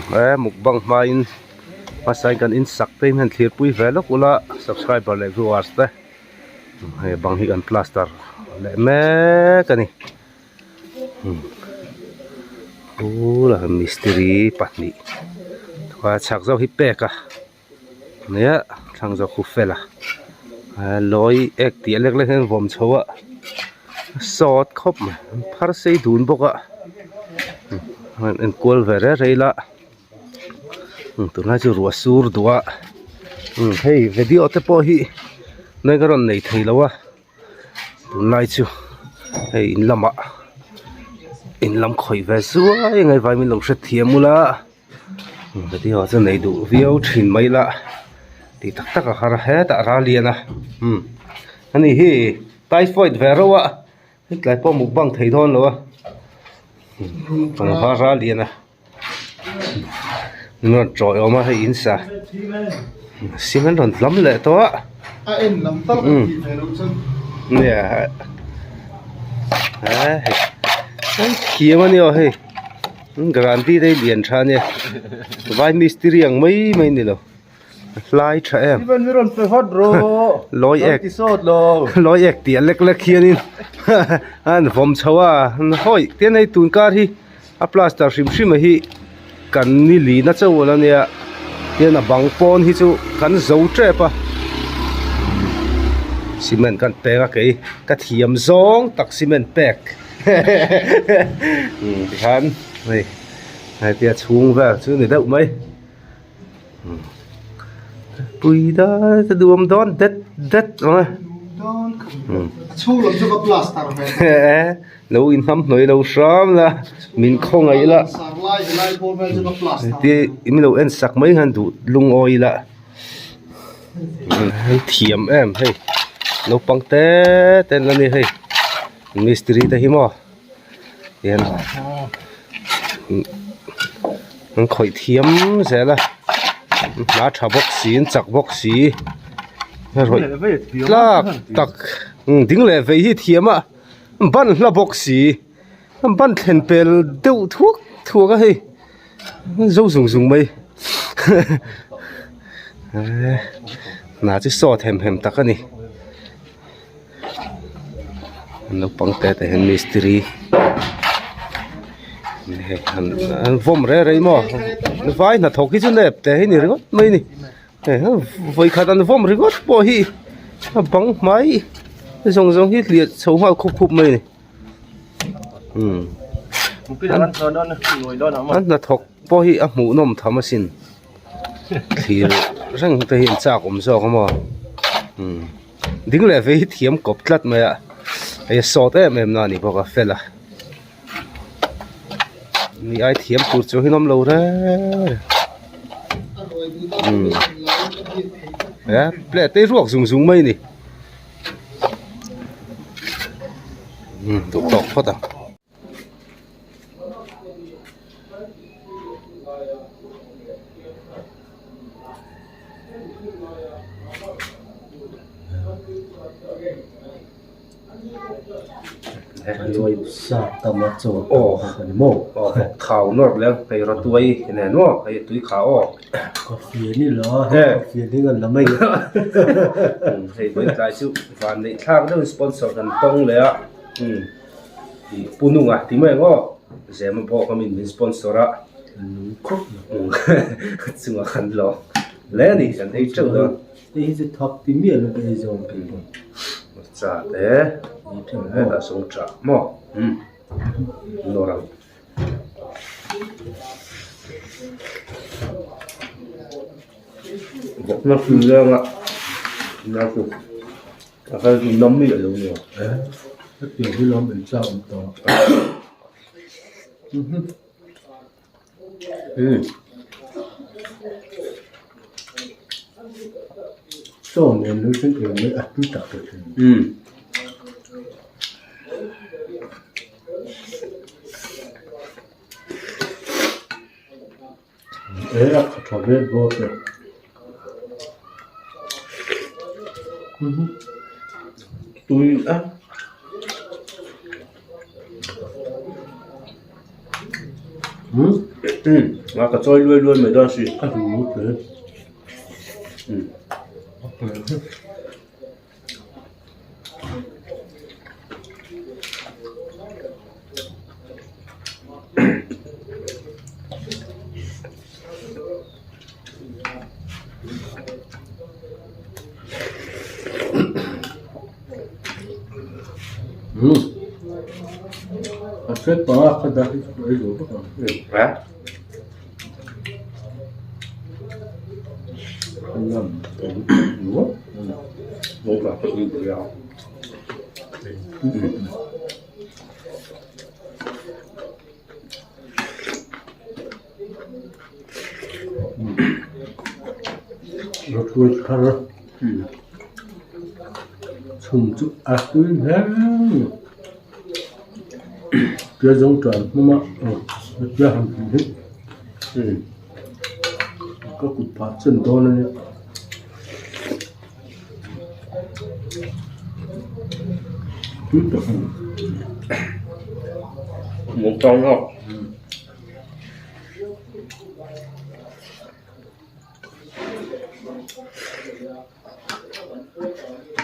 E mukbang hmain hmasain kan insak te hian thlirpui ve lawk ula subscriber leh viewers te hei bang hi kan plaster leh mek a ni umm mistiri pahnih chhak zawk hi pek a. Nia thlang zawk khu fel a lawi ek tih a lek lek hian vawm chho a sawt khawp mai an phar sei dun bawk a an enkual ve rei rei la tunlai chu ruah sur duh a hei video te pawh hi nai ka rawn nei thei lo a tunlai chu hei in lamah in lam khawih ve zuai ang hei vai min lo hrethiam ula. Video chu nei duh viau thin mai la tih tak tak a har a hetah ral lian a umm ani hi typhoid ve reuh a hetlai pawh mukbang thei dawn lo a tlangval ral lian a an rawn tawih awm a hei in sa cement rawn lam leh tawh a umm nia hei thiam a ni aw hei. Guarantee te hi lian tha ania vai mistiri ang mai mai ni lo hlai tha em lawi ek lawi ek tih a lek lek hianin an vawm chho a hawi tian hei tun kar hi a plaster hrim hrim a hi kan ni lina chauh a nia tian a bang pawn hi chu kan zo tep a cement kan pek a kei ka thiam zawng tak cement pek. Tikhan hei hetia chhung vel chu ni deuh mai pui dai te duam dawn det det ang e lo inhnam hnawih lo hram la min khawngaih la hetia in lo en sak mai hian duh lungawi la thiam em hei naupang te te an la ni hei. Mistiri te hi maw hian an khawih thiam zel a hna tha bawk si an chak bawk si rawih tlak tak ding leh vei hi thiam a ban hla bawk si ban thlen pel deuh thuak thuak a hei zo zung zung mai hna chu sawt hem hem tak a ni. Naupang te te hian mistiri an vawm rei rei maw vai hnathawk hi chu nep te hi ni ringawt mai a ni vawi khat an vawm ringawt pawh hi a bang hmai zawng zawng hi hliah chho nghal khup khup mai a ni an hnathawk pawh hi a hmuhnawm tham asin. Thlir reng te hi an chak awm zawk a maw umm ding leh vei hi thiam kawp tlat mai a hei a sawt em em na a ni bawk a fel a ni ai thiam tur chu hi an awm lo reng umm he plate te hi ruak zung zung mai a ni umm duh tawk phawt ang. Thau nawr leh hei rawtuai nen maw hei tui kha aw hei vawitlai chu van neih thlak deuhin sponsor kan tawng leh a. Ih pu nunga ti mai ang aw zema bawk a min min sponsor a khawp chungah khan lo hle a ni kan ei teuh dawn hei hi chu thak ti miah lo ka ei zawng thei bawk hmarcha te hetah sawn tah maw umm nawr ang bawkna hlim leng a A kal chu nawm miah lo nia. Hetiang hi lawm in chak awm tawh. Chaw nen lo chuan eng mai a tui tak tak thin. E a kha tha ve bawk e. Tui a. Umm a ka chawi luai luai mai dawn si. Ka hmu tel. Umm. A set panga kha dah hi chu ei zo vek ang. A? Lam Nung ka ka ui ya. Rawtuai thar chhum chu a tui hle mai tia zawng tan hmawm a tia han tih hi ka kut phah chen dawn a nia. Tui tak a ni. Mukbang ho.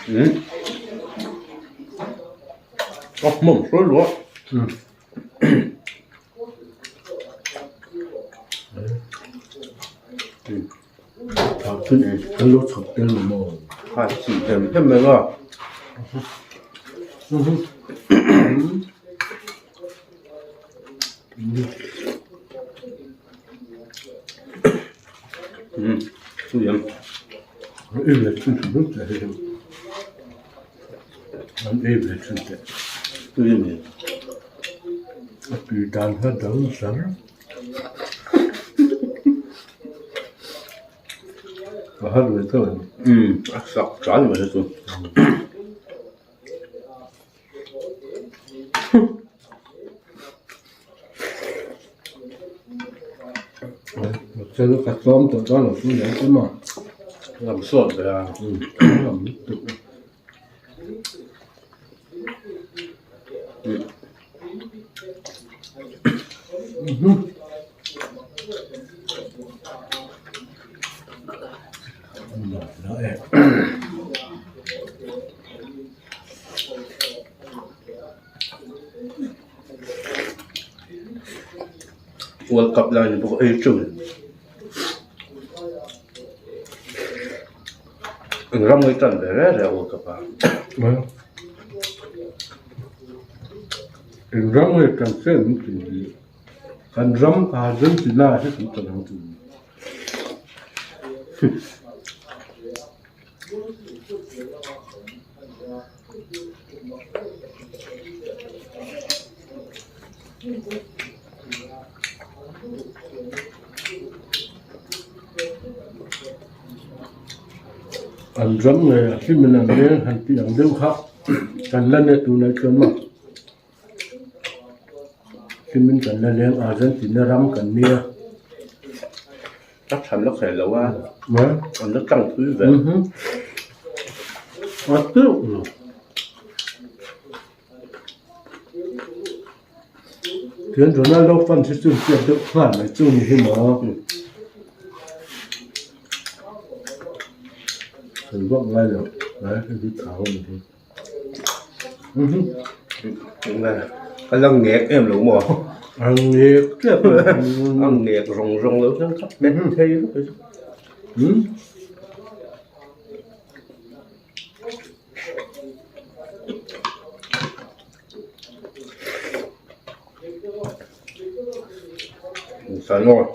Umm. A hmawm hruai luh a. Kan lo chhawp tel lo maw? Kha chi hem hem mai maw? Umm chu em. Ei ve thin thin hlawm teh hei hi. An ei ve thin teh. Tui a ni. A tui dan kha dang zar. A har ve tho em? Umm a sak tan mai chu. Chal ka tlawm tawh dawn lo chu nia chu maw? Lam sawt ve a. Umm lam lutuk a. World Cup lai ni bawk a ei teuh in eng ram nge tan ve reng reng World Cup ah. Eng ram nge tan che an ti kan ram Argentina hi kan tan ang chu. An ram ngei ah hlim in an leng han tih ang deuh kha kan la nia tunah chuan maw hlim in kan la leng Argentina ram kan nia. A than la khaih lo a, an la tlang pui ve. A teuh lo. Tian Ronaldo fans hi chu an hriat deuh nghal mai chu ni hi maw. Sawi vak ngai lo, hei hi thau a ni hi. A la ngek em lo maw? A ngek tep a. A ngek rawng rawng lo hian ka pet thei vek a ni. Salon.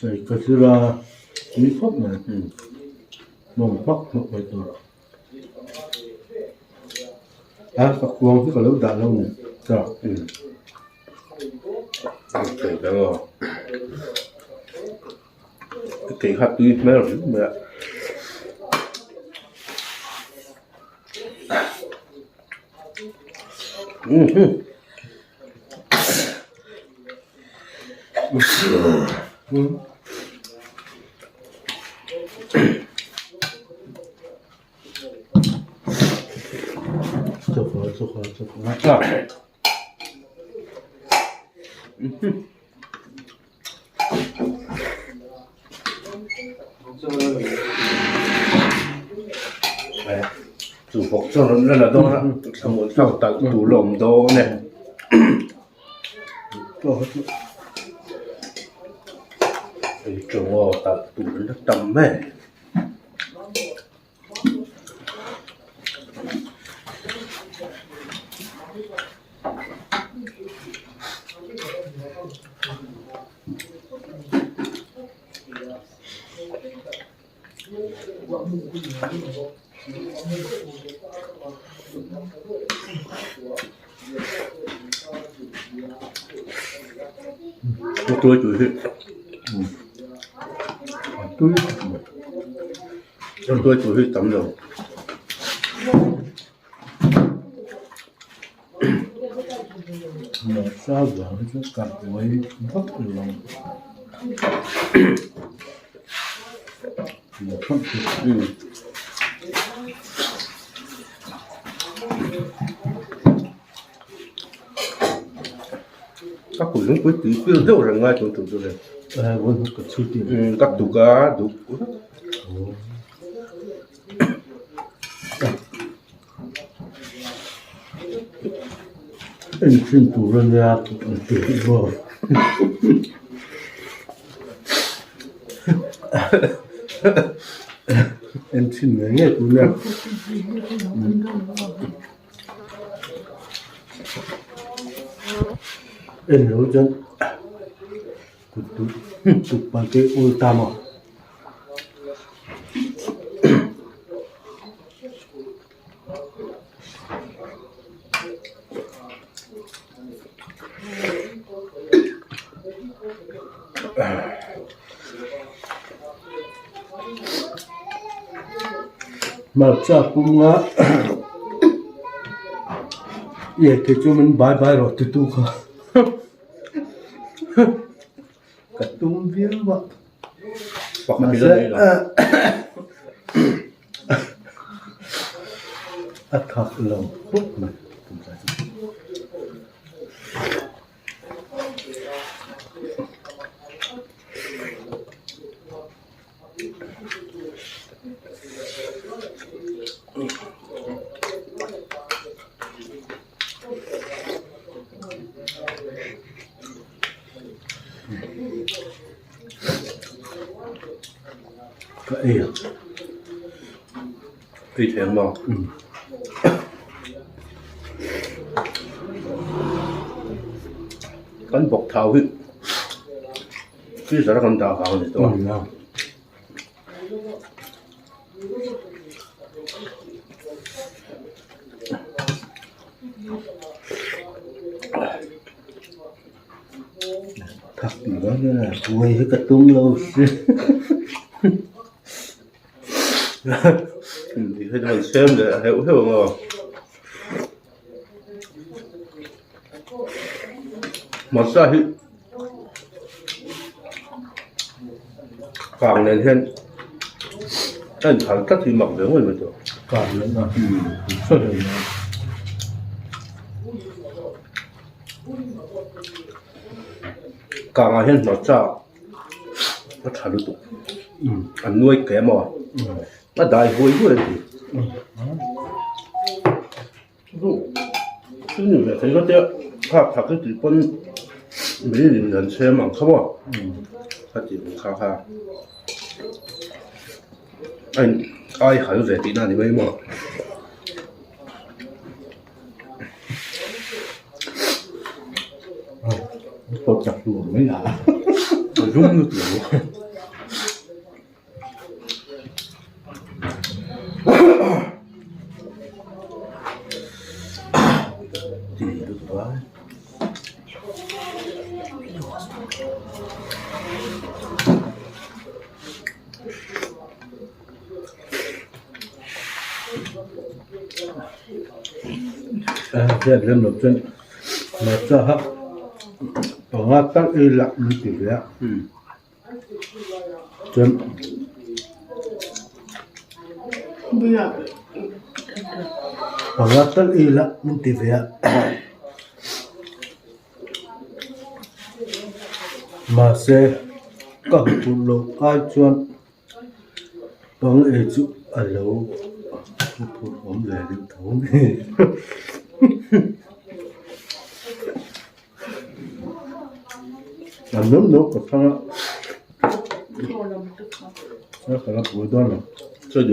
Chei ka zir a tui khawp mai mawng hmak hmak mai tur a a ka kuang hi ka lo dah lo ni ta. Kei kha tui hmel riau mai a. Chu bawk chuan rawn la la dawn a thlamuan thlak talh tur la awm dawn e. Ei chaw talh tur la tam mai. Tuai tui hi tui tuai tui hi tam lo. Hmarcha vang hi chu ka buai vak lo Ka kut lungpui tui fil deuh reng ngai tum tum chu le. Ka tuk a duk. Enchhin tur a nia an ti maw. Enchhin ngei ngei tur a nia. En lo chuan kut duh tuk pah te awl ta maw. Hmarcha punga i ei thei chu min bai bai rawh ti tu kha ka tum viau a mahse a thak lo khawp mai. Ka ei a. Ei thei ang maw? Kan bawk thau hi freezer a kan dah vang a ni tawh a. Thak tih dawn hian a buai hi ka tum lo si. Tih hi chuan sem leh heuh heuh ang aw. Hmarcha hi kang nen hian a inphal tlat hi mak ve ngawih mai tawh. Kang nen a Kangah hian hmarcha a tha lutuk an nuai hle maw a dai huai huai a ni. Chu ni ve thei ngawt e, khak thak hi tih pawn mei in an chhem ang kha maw ka tih ang kha kha a in ai hal ve tihna a ni mai maw. A lum lutuk lo. Panga tak ei lah min ti ve a. Chuan Panga tal ei la min ti ve a mahse ka huphurh loh ai chuan pang ei chu a lo huphurh awm ve deuh tho mai. A nuam lo ka thlang a a ka la pui dawn lo Chuan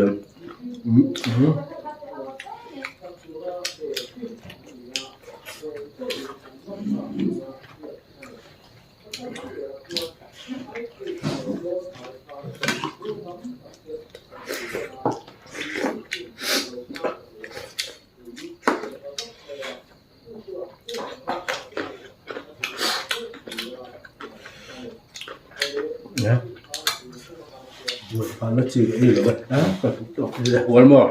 Hual maw?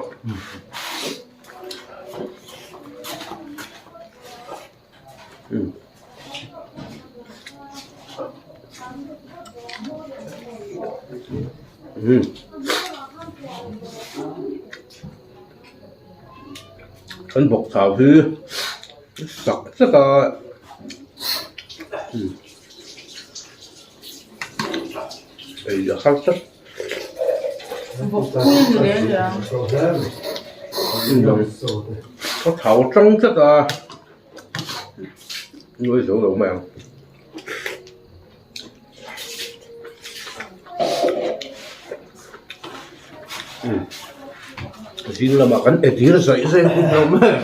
Kan bawk chau hi sak sak a ei a har tlat ka thau tang tlat a nuai zo lo mai ang. Zing lamah kan edir zaih zaih a hun lo mai.